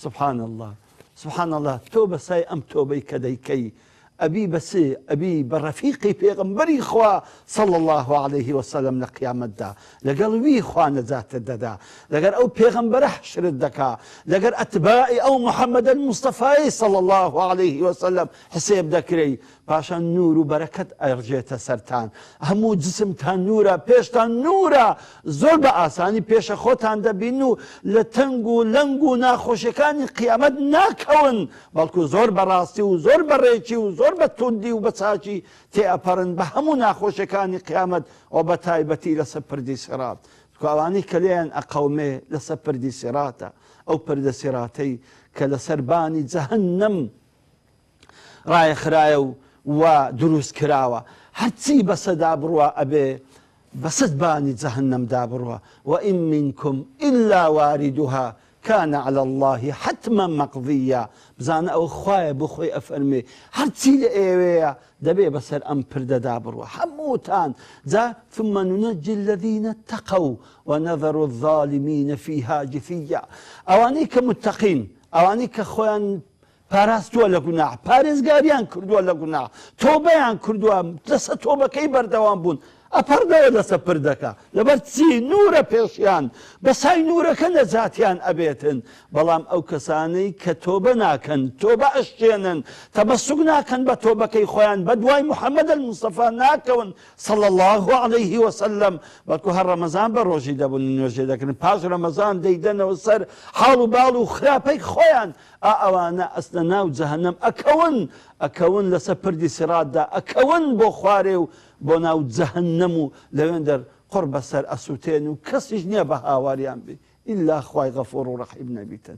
سبحان اللە سبحان اللە تۆ بە سای ئەم تۆبەی کە دەیکەی ئەبی بە چ ئەبی بە ڕەفیقی پێغەمبەری خوا صلی اللە علیه وسلم لە قیامەتدا لەگەڵ وی خوا نەجاتت دەدا لەگەر ئەو پێغەمبەرە حشرت دەکا لەگەر ئەتباعی ئەو محمد المصطفی صلی اللە علیه وسلم حسێب دەکرێی پاشان نور و بەرەکەت ئەڕژێتە سەرتان هەموو جسمتان نورە پێشتان نورە زۆر بە ئاسانی پێشە خۆتان دەبین و لە تەنگ و لەنگ و ناخۆشیەکانی قیامەت ناکەون بەڵکو زۆر بە ڕاستی و زۆر بە ڕێکی و زۆر بە توندی و بە چاکی تێئەپەڕن بە هەموو ناخۆشیەکانی قیامەت و بە تایبەتی لەسەر پردی سیڕات چونکە ئەوانەی کە لێیان ئەقەومێ لەسەر پردی سیڕاتە ئەو پردە سیڕاتەی کە لەسەر بانی جەهەنەم ڕایەخرایە و و دروست کراوە هەرچی بەسەدا بڕوا ئەبێ بەسەد بانی جەهەنەمدا بڕوا وان منکم الا واردها کان علی اللە حتما مقضیا بزانە ئەوە خوایە بۆ خۆی ئەفەرموێ هەرچی لە ئێوەیە دەبێ بەسەر ئەم پردەدا بڕوا هەمووتان جا ثم ننجی الذین اتقوا ونذر الظالمین فیها جثیا ئەوانەی کە متقین ئەوانەی کە خۆیان پاراستووە لە گوناح، پارێزگاریان کردووە لە گوناح، تۆبەیان کردووە، لەسەر تۆبەکەی بەردەوام بوون، ئەپەڕنەوە لەسەر پردەکە، لەبەر چی؟ نوورە پێشیان، بە سای نوورەکە نەجاتیان ئەبێتن، بەڵام ئەو کەسانەی کە تۆبە ناکەن، تۆبە ئەشکێنن، تەمەسوک ناکەن بە تۆبەکەی خۆیان، بە دوای محمد المصطفی ناکەون صلی اللە علیه وسلم، بەڵکو هەر ڕەمەزان بە ڕۆژی دەبوون و نوێژێ دەکردن، پاش ڕەمەزان دەیدەنەوە سەر حاڵ و باڵ و خراپەی خۆیان، ئا ئەوانە ئەچنە ناو جەهەنەم ئەکەون ئەکەون لەسەر پردی سیڕاتدا ئەکەون بۆ خوارێ و بۆ ناو جەهەنەم و لەوێندەر قوڕ بەسەر ئەسوتێن و کەسیش نیە بە هاواریان بێ ئیلا خوای غەفور و ڕەحیم نەبیتن.